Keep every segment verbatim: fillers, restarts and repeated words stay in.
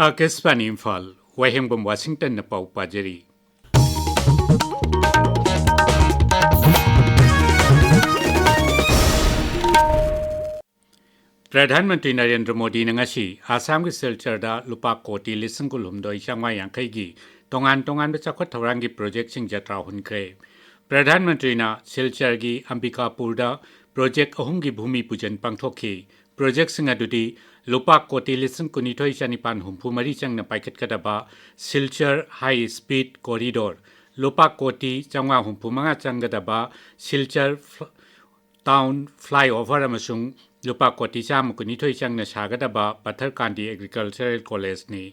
ꯑꯥꯀꯥꯁꯕꯥꯅꯤ ꯏꯝꯐꯥꯜ, ꯋꯥꯍꯦꯡꯕꯝ ꯋꯥꯁꯤꯡꯇꯟꯅ ꯄꯥꯎ ꯄꯥꯖꯔꯤ꯫ ꯄ꯭ꯔꯙꯥꯟ ꯃꯟꯇ꯭ꯔꯤ ꯅꯔꯦꯟꯗ꯭ꯔ ꯃꯣꯗꯤꯅ ꯉꯁꯤ ꯑꯁꯥꯝꯒꯤ ꯁꯤꯜꯆꯔꯗ ꯂꯨꯄꯥ ꯀꯣꯇꯤ ꯂꯤꯁꯤꯡ ꯀꯨꯟꯍꯨꯝꯗꯣꯏ ꯆꯥꯝꯃꯉꯥ ꯌꯥꯡꯈꯩꯒꯤ ꯇꯣꯉꯥꯟ ꯇꯣꯉꯥꯟꯕ ꯆꯥꯎꯈꯠ ꯊꯧꯔꯥꯡꯒꯤ ꯄ꯭ꯔꯣꯖꯦꯛꯁꯤꯡ ꯖꯇ꯭ꯔꯥ ꯍꯨꯟꯈ꯭ꯔꯦ꯫ ꯄ꯭ꯔꯙꯥꯟ ꯃꯟꯇ꯭ꯔꯤꯅ ꯁꯤꯜꯆꯔꯒꯤ ꯑꯝꯕꯤꯀꯥꯄꯨꯔꯗ ꯄ꯭ꯔꯣꯖꯦꯛ ꯑꯍꯨꯝꯒꯤ ꯚꯨꯃꯤ ꯄꯨꯖꯟ ꯄꯥꯡꯊꯣꯛꯈꯤ꯫ ꯄ꯭ꯔꯣꯖꯦꯛꯁꯤꯡ ꯑꯗꯨꯗꯤ ꯂꯨꯄꯥ ꯀꯣꯇꯤ ꯂꯤꯁꯤꯡ ꯀꯨꯟꯅꯤꯊꯣꯏ ꯆꯅꯤꯄꯥꯟ ꯍꯨꯝꯐꯨ ꯃꯔꯤ ꯆꯪꯅ ꯄꯥꯏꯈꯠꯀꯗꯕ ꯁꯤꯜꯆꯔ ꯍꯥꯏ ꯁ꯭ꯄꯤꯗ ꯀꯣꯔꯤꯗꯣꯔ, ꯂꯨꯄꯥ ꯀꯣꯇꯤ ꯆꯥꯝꯃꯉꯥ ꯍꯨꯝꯐꯨ ꯃꯉꯥ ꯆꯪꯒꯗꯕ ꯁꯤꯜꯆꯔ ꯐ꯭ꯂ-, ꯇꯥꯎꯟ ꯐ꯭ꯂꯥꯏꯑꯣꯚꯔ ꯑꯃꯁꯨꯡ ꯂꯨꯄꯥ ꯀꯣꯇꯤ ꯆꯥꯝꯃ ꯀꯨꯟꯅꯤꯊꯣꯏ ꯆꯪꯅ ꯁꯥꯒꯗꯕ ꯄꯊꯔꯀꯥꯟꯗꯤ ꯑꯦꯒ꯭ꯔꯤꯀꯜꯆꯔꯦꯜ ꯀꯣꯂꯦꯖꯅꯤ꯫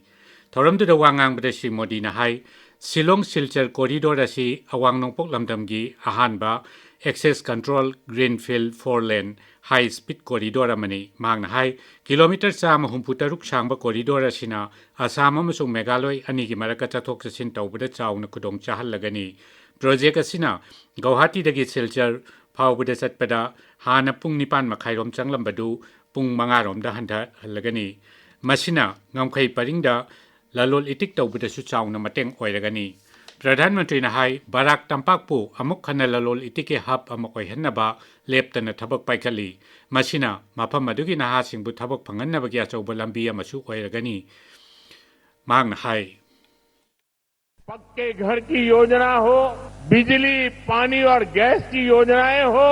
ꯊꯧꯔꯝꯗꯨꯗ ꯋꯥ ꯉꯥꯡꯕꯗ ꯁ꯭ꯔꯤ ꯃꯣꯗꯤꯅ ꯍꯥꯏ, ꯁꯤꯂꯣꯡ ꯁꯤꯜꯆꯔ ꯀꯣꯔꯤꯗꯣꯔ ꯑꯁꯤ ꯑꯋꯥꯡ ꯅꯣꯡꯄꯣꯛ ꯂꯝꯗꯝꯒꯤ ꯑꯍꯥꯟꯕ ꯑꯦꯛꯁꯦꯁ ꯀꯟꯇ꯭ꯔꯣꯜ ꯒ꯭ꯔꯤꯟꯐꯤꯜꯗ ꯐꯣꯔ ꯂꯦꯟ ꯍꯥꯏ ꯁ꯭ꯄꯤꯗ ꯀꯣꯔꯤꯗꯣꯔ ꯑꯃꯅꯤ꯫ ꯃꯍꯥꯛꯅ ꯍꯥꯏ, ꯀꯤꯂꯣꯃꯤꯇꯔ ꯆꯥꯝꯃ ꯍꯨꯝꯐꯨ ꯇꯔꯨꯛ ꯁꯥꯡꯕ ꯀꯣꯔꯤꯗꯣꯔ ꯑꯁꯤꯅ ꯑꯁꯥꯝ ꯑꯃꯁꯨꯡ ꯃꯦꯘꯥꯂꯣꯏ ꯑꯅꯤꯒꯤ ꯃꯔꯛꯇ ꯆꯠꯊꯣꯛ ꯆꯠꯁꯤꯟ ꯇꯧꯕꯗ ꯆꯥꯎꯅ ꯈꯨꯗꯣꯡ ꯆꯥꯍꯜꯂꯒꯅꯤ꯫ ꯄ꯭ꯔꯣꯖꯦꯛ ꯑꯁꯤꯅ ꯒꯧꯍꯥꯇꯤꯗꯒꯤ ꯁꯤꯜꯆꯔ ꯐꯥꯎꯕꯗ ꯆꯠꯄꯗ ꯍꯥꯟꯅ ꯄꯨꯡ ꯅꯤꯄꯥꯟ ꯃꯈꯥꯏꯔꯣꯝ ꯆꯪꯂꯝꯕꯗꯨ ꯄꯨꯡ ꯃꯉꯥꯔꯣꯝꯗ ꯍꯟꯊꯍꯜꯂꯒꯅꯤ꯫ ꯃꯁꯤꯅ ꯉꯝꯈꯩ ꯄꯔꯤꯡꯗ ꯂꯂꯣꯜ ꯏꯇꯤꯛ ꯇꯧꯕꯗꯁꯨ ꯆꯥꯎꯅ ꯃꯇꯦꯡ ꯑꯣꯏꯔꯒꯅꯤ꯫ ꯄ꯭ꯔꯙꯥꯟ ꯃꯟꯇ꯭ꯔꯤꯅ ꯍꯥꯏ, ꯕꯔꯥꯛ ꯇꯝꯄꯥꯛꯄꯨ ꯑꯃꯨꯛ ꯍꯟꯅ ꯂꯂꯣꯜ ꯏꯇꯤꯛꯀꯤ ꯍꯕ ꯑꯃ ꯑꯣꯏꯍꯟꯅꯕ ꯂꯦꯞꯇꯅ ꯊꯕꯛ ꯄꯥꯏꯈꯠꯂꯤ꯫ ꯃꯁꯤꯅ ꯃꯐꯝ ꯑꯗꯨꯒꯤ ꯅꯍꯥꯁꯤꯡꯕꯨ ꯊꯕꯛ ꯐꯪꯍꯟꯅꯕꯒꯤ ꯑꯆꯧꯕ ꯂꯝꯕꯤ ꯑꯃꯁꯨ ꯑꯣꯏꯔꯒꯅꯤ꯫ ꯃꯍꯥꯛꯅ ꯍꯥꯏ, पक्के घर की योजना हो, बिजली, पानी और गैस की योजनाएं हो,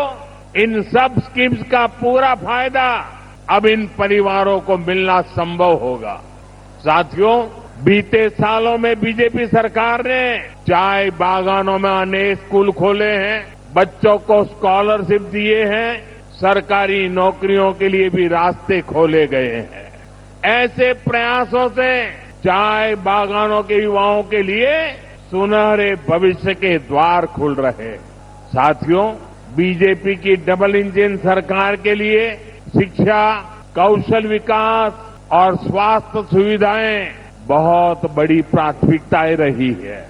इन सब स्कीम्स का पूरा फायदा अब इन परिवारों को मिलना संभव होगा। साथियों, बीते सालों में बीजेपी सरकार ने चाय बागानों में अनेक स्कूल खोले हैं, बच्चों को स्कॉलरशिप दिए हैं, सरकारी नौकरियों के लिए भी रास्ते खोले गए हैं। ऐसे प्रयासों से चाय बागानों के युवाओं के लिए सुनहरे भविष्य के द्वार खुल रहे हैं। साथियों, बीजेपी की डबल इंजन सरकार के लिए शिक्षा, कौशल विकास और स्वास्थ्य सुविधाएं बहुत बड़ी प्राथमिकताएं रही है।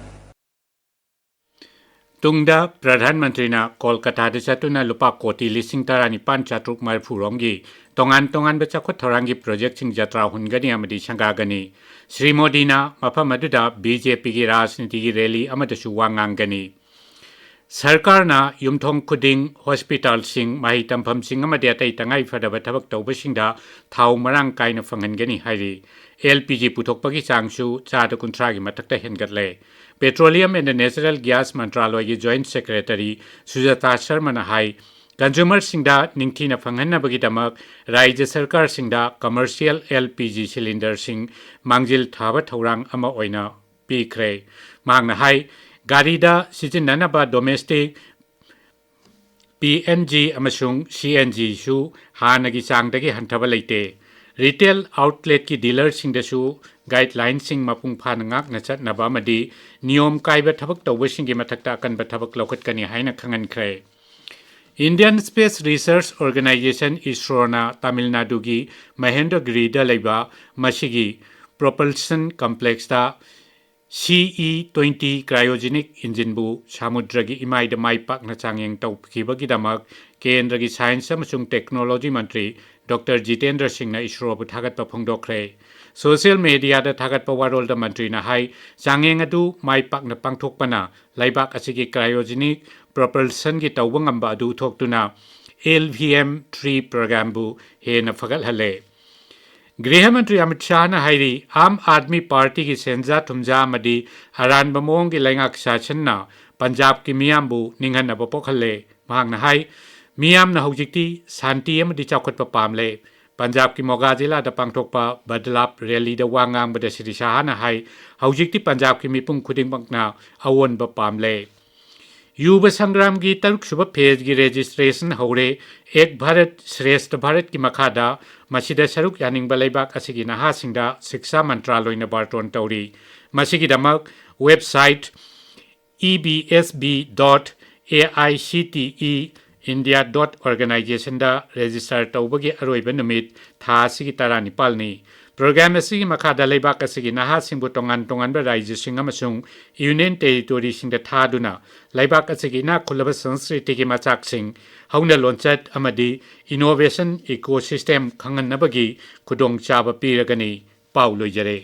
ꯇꯨꯡꯗ ꯄ꯭ꯔꯙꯥꯟ ꯃꯟꯇ꯭ꯔꯤꯅ ꯀꯣꯜꯀꯇꯥꯗ ꯆꯠꯇꯨꯅ ꯂꯨꯄꯥ ꯀꯣꯇꯤ ꯂꯤꯁꯤꯡ ꯇꯔꯥꯅꯤꯄꯥꯟ ꯆꯥꯇ꯭ꯔꯨꯛ ꯃꯔꯤꯐꯨ ꯔꯣꯝꯒꯤ ꯇꯣꯉꯥꯟ ꯇꯣꯉꯥꯟꯕ ꯆꯥꯎꯈꯠ ꯊꯧꯔꯥꯡꯒꯤ ꯄ꯭ꯔꯣꯖꯦꯛꯁꯤꯡ ꯖꯇ꯭ꯔꯥ ꯍꯨꯟꯒꯅꯤ ꯑꯃꯗꯤ ꯁꯪꯒꯥꯒꯅꯤ꯫ ꯁ꯭ꯔꯤ ꯃꯣꯗꯤꯅ ꯃꯐꯝ ꯑꯗꯨꯗ ꯕꯤ ꯖꯦ ꯄꯤꯒꯤ ꯔꯥꯖꯅꯤꯇꯤꯒꯤ ꯔꯦꯂꯤ ꯑꯃꯗꯁꯨ ꯋꯥ ꯉꯥꯡꯒꯅꯤ꯫ ꯁꯔꯀꯥꯔꯅ ꯌꯨꯝꯊꯣꯡ ꯈꯨꯗꯤꯡ, ꯍꯣꯁꯄꯤꯇꯥꯜꯁꯤꯡ, ꯃꯍꯩ ꯇꯝꯐꯝꯁꯤꯡ ꯑꯃꯗꯤ ꯑꯇꯩ ꯇꯉꯥꯏ ꯐꯗꯕ ꯊꯕꯛ ꯇꯧꯕꯁꯤꯡꯗ ꯊꯥꯎ ꯃꯔꯥꯡ ꯀꯥꯏꯅ ꯐꯪꯍꯟꯒꯅꯤ ꯍꯥꯏꯔꯤ꯫ ꯑꯦꯜ ꯄꯤ ꯖꯤ ꯄꯨꯊꯣꯛꯄꯒꯤ ꯆꯥꯡꯁꯨ ꯆꯥꯗ ꯀꯨꯟꯊ꯭ꯔꯥꯒꯤ ꯃꯊꯛꯇ ꯍꯦꯟꯒꯠꯂꯦ꯫ Petroleum and Natural Gas ꯃꯟꯇ꯭ꯔꯥꯂꯣꯏꯒꯤ ꯖꯣꯏꯟꯠ ꯁꯦꯀ꯭ꯔꯦꯇꯔꯤ ꯁꯨꯖꯥꯇꯥ ꯁꯔꯃꯅ ꯍꯥꯏ, ꯀꯟꯖꯨꯃꯔꯁꯤꯡꯗ ꯅꯤꯡꯊꯤꯅ ꯐꯪꯍꯟꯅꯕꯒꯤꯗꯃꯛ ꯔꯥꯏꯖ꯭ꯌ ꯁꯔꯀꯥꯔꯁꯤꯡꯗ ꯀꯃꯔꯁꯤꯌꯦꯜ ꯑꯦꯜ ꯄꯤ ꯖꯤ ꯁꯤꯂꯤꯟꯗꯔꯁꯤꯡ ꯃꯥꯡꯖꯤꯜ ꯊꯥꯕ ꯊꯧꯔꯥꯡ ꯑꯃ ꯑꯣꯏꯅ ꯄꯤꯈ꯭ꯔꯦ꯫ ꯃꯍꯥꯛꯅ ꯍꯥꯏ, ꯒꯥꯔꯤꯗ ꯁꯤꯖꯤꯟꯅꯅꯕ ꯗꯣꯃꯦꯁꯇꯤꯛ ꯄꯤ ꯑꯦꯟ ꯖꯤ ꯑꯃꯁꯨꯡ ꯁꯤ ꯑꯦꯟ ꯖꯤꯁꯨ ꯍꯥꯟꯅꯒꯤ ꯆꯥꯡꯗꯒꯤ ꯍꯟꯊꯕ ꯂꯩꯇꯦ꯫ ꯔꯤꯇꯦꯜ ꯑꯥꯎꯠꯂꯦꯠꯀꯤ ꯗꯤꯂꯔꯁꯤꯡꯗꯁꯨ ꯒꯥꯏꯗꯂꯥꯏꯟꯁꯤꯡ ꯃꯄꯨꯡ ꯐꯥꯅ ꯉꯥꯛꯅ ꯆꯠꯅꯕ ꯑꯃꯗꯤ ꯅꯤꯌꯣꯝ ꯀꯥꯏꯕ ꯊꯕꯛ ꯇꯧꯕꯁꯤꯡꯒꯤ ꯃꯊꯛꯇ ꯑꯀꯟꯕ ꯊꯕꯛ ꯂꯧꯈꯠꯀꯅꯤ ꯍꯥꯏꯅ ꯈꯪꯍꯟꯈ꯭ꯔꯦ꯫ Indian Space Research Organisation, ꯏꯁ꯭ꯔꯣꯅ Tamil ꯅꯥꯗꯨꯒꯤ ꯃꯍꯦꯟꯗ꯭ꯔꯒꯤꯔꯤꯗ ꯂꯩꯕ ꯃꯁꯤꯒꯤ ꯄ꯭ꯔꯣꯄꯜꯁꯟ ꯀꯝꯄ꯭ꯂꯦꯛꯁꯇ ꯁꯤ ꯏ ꯇ꯭ꯋꯦꯟꯇꯤ ꯀ꯭ꯔꯥꯏꯑꯣꯖꯦꯅꯤꯛ ꯏꯟꯖꯤꯟꯕꯨ ꯁꯃꯨꯗ꯭ꯔꯒꯤ ꯏꯃꯥꯏꯗ ꯃꯥꯏ ꯄꯥꯛꯅ ꯆꯥꯡꯌꯦꯡ ꯇꯧꯈꯤꯕꯒꯤꯗꯃꯛ ꯀꯦꯟꯗ꯭ꯔꯒꯤ ꯁꯥꯏꯟꯁ ꯑꯃꯁꯨꯡ ꯇꯦꯛꯅꯣꯂꯣꯖꯤ ꯃꯟꯇ꯭ꯔꯤ ꯗꯣꯛꯇꯔ ꯖꯤꯇꯦꯟꯗ꯭ꯔ ꯁꯤꯡꯅ ꯏꯁ꯭ꯔꯣꯕꯨ ꯊꯥꯒꯠꯄ ꯐꯣꯡꯗꯣꯛꯈ꯭ꯔꯦ꯫ ꯁꯣꯁꯤꯌꯦꯜ ꯃꯦꯗꯤꯌꯥꯗ ꯊꯥꯒꯠꯄ ꯋꯥꯔꯣꯜꯗ ꯃꯟꯇ꯭ꯔꯤꯅ ꯍꯥꯏ, ꯆꯥꯡꯌꯦꯡ ꯑꯗꯨ ꯃꯥꯏ ꯄꯥꯛꯅ ꯄꯥꯡꯊꯣꯛꯄꯅ ꯂꯩꯕꯥꯛ ꯑꯁꯤꯒꯤ ꯀ꯭ꯔꯥꯏꯑꯣꯖꯦꯅꯤꯛ ꯄ꯭ꯔꯣꯄꯜꯁꯟꯒꯤ ꯇꯧꯕ ꯉꯝꯕ ꯑꯗꯨ ꯎꯠꯊꯣꯛꯇꯨꯅ ꯑꯦꯜ ꯚꯤ ꯑꯦꯝ ꯊ꯭ꯔꯤ ꯄ꯭ꯔꯣꯒ꯭ꯔꯥꯝꯕꯨ ꯍꯦꯟꯅ ꯐꯒꯠꯍꯜꯂꯦ꯫ ꯒ꯭ꯔꯤꯍ ꯃꯟꯇ꯭ꯔꯤ ꯑꯃꯤꯠ ꯁꯥꯍꯅ ꯍꯥꯏꯔꯤ, ꯑꯥꯝ ꯑꯥꯗꯃꯤ ꯄꯥꯔꯇꯤꯒꯤ ꯁꯦꯟꯖꯥ ꯊꯨꯝꯖꯥ ꯑꯃꯗꯤ ꯑꯔꯥꯟꯕ ꯃꯑꯣꯡꯒꯤ ꯂꯩꯉꯥꯛ ꯁꯥꯁꯟꯅ ꯄꯟꯖꯥꯕꯀꯤ ꯃꯤꯌꯥꯝꯕꯨ ꯅꯤꯡꯍꯟꯅꯕ ꯄꯣꯛꯍꯜꯂꯦ꯫ ꯃꯍꯥꯛꯅ ꯍꯥꯏ, ꯃꯤꯌꯥꯝꯅ ꯍꯧꯖꯤꯛꯇꯤ ꯁꯥꯟꯇꯤ ꯑꯃꯗꯤ ꯆꯥꯎꯈꯠꯄ ꯄꯥꯝꯂꯦ꯫ ꯄꯟꯖꯥꯕꯀꯤ ꯃꯣꯒꯥ ꯖꯤꯂꯥꯗ ꯄꯥꯡꯊꯣꯛꯄ ꯕꯗꯂꯥꯞ ꯔꯦꯂꯤꯗ ꯋꯥ ꯉꯥꯡꯕꯗ ꯁ꯭ꯔꯤ ꯁꯥꯍꯅ ꯍꯥꯏ, ꯍꯧꯖꯤꯛꯇꯤ ꯄꯟꯖꯥꯕꯀꯤ ꯃꯤꯄꯨꯝ ꯈꯨꯗꯤꯡꯃꯛꯅ ꯑꯑꯣꯟꯕ ꯄꯥꯝꯂꯦ꯫ ꯌꯨꯕ ꯁꯪꯒ꯭ꯔꯥꯝꯒꯤ ꯇꯔꯨꯛꯁꯨꯕ ꯐꯦꯖꯒꯤ ꯔꯦꯖꯤꯁꯇ꯭ꯔꯦꯁꯟ ꯍꯧꯔꯦ꯫ ꯑꯦꯛ ꯚꯥꯔꯠ ꯁ꯭ꯔꯦꯁꯊ ꯚꯥꯔꯠꯀꯤ ꯃꯈꯥꯗ ꯃꯁꯤꯗ ꯁꯔꯨꯛ ꯌꯥꯅꯤꯡꯕ ꯂꯩꯕꯥꯛ ꯑꯁꯤꯒꯤ ꯅꯍꯥꯁꯤꯡꯗ ꯁꯤꯛꯁꯥ ꯃꯟꯇ꯭ꯔꯥꯂꯣꯏꯅ ꯕꯥꯔꯇꯣꯟ ꯇꯧꯔꯤ꯫ ꯃꯁꯤꯒꯤꯗꯃꯛ website E B S B dot A I C T E India dot ꯑꯣꯔꯒꯅꯥꯏꯖꯦꯁꯟꯗ ꯔꯦꯖꯤꯁꯇꯔ ꯇꯧꯕꯒꯤ ꯑꯔꯣꯏꯕ ꯅꯨꯃꯤꯠ ꯊꯥ ꯑꯁꯤꯒꯤ ꯇꯔꯥꯅꯤꯄꯥꯜꯅꯤ꯫ ꯄ꯭ꯔꯣꯒ꯭ꯔꯥꯝ ꯑꯁꯤꯒꯤ ꯃꯈꯥꯗ ꯂꯩꯕꯥꯛ ꯑꯁꯤꯒꯤ ꯅꯍꯥꯁꯤꯡꯕꯨ ꯇꯣꯉꯥꯟ ꯇꯣꯉꯥꯟꯕ ꯔꯥꯖ꯭ꯌꯁꯤꯡ ꯑꯃꯁꯨꯡ ꯌꯨꯅꯤꯌꯟ ꯇꯦꯔꯤꯇꯣꯔꯤꯁꯤꯡꯗ ꯊꯥꯗꯨꯅ ꯂꯩꯕꯥꯛ ꯑꯁꯤꯒꯤ ꯏꯅꯥꯛ ꯈꯨꯜꯂꯕ ꯁꯪꯁꯀ꯭ꯔꯤꯇꯤꯒꯤ ꯃꯆꯥꯛꯁꯤꯡ, ꯍꯧꯅ ꯂꯣꯟꯆꯠ ꯑꯃꯗꯤ ꯏꯅꯣꯚꯦꯁꯟ ꯏꯀꯣꯁꯤꯁꯇꯦꯝ ꯈꯪꯍꯟꯅꯕꯒꯤ ꯈꯨꯗꯣꯡꯆꯥꯕ ꯄꯤꯔꯒꯅꯤ꯫ ꯄꯥꯎ ꯂꯣꯏꯖꯔꯦ꯫